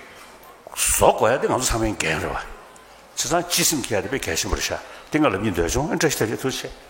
བཟོ་དགོས་ཡག་དེ་ང་ཚོ་ཚང་མའི་འགན་རེད་པ། བྱས་ཙང་སྤྱི་སེམས་འཁྱེར་ཡག་དེ་དཔེ་གལ་ཆེན་པོ་རེད་ཤག་དེ་ང་ལབ་སྙིང་འདོད་བྱུང་། ཨེ་བཀྲ་ཤིས་བདེ་ལེགས། ཐུགས་རྗེ་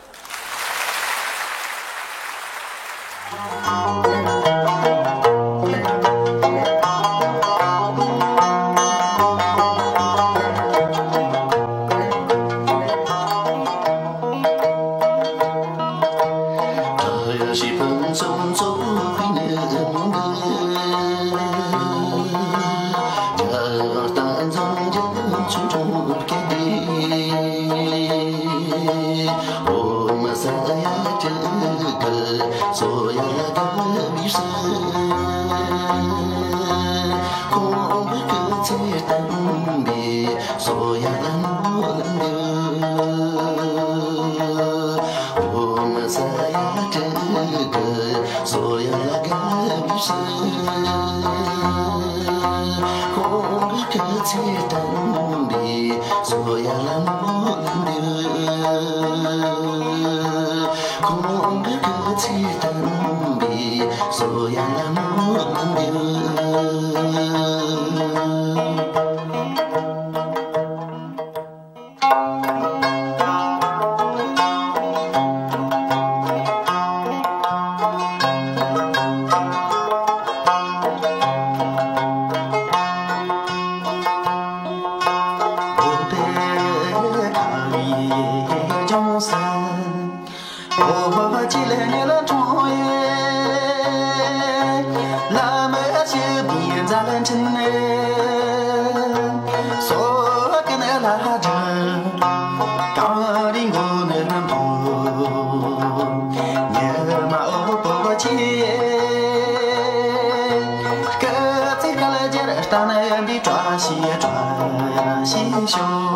ཆེ།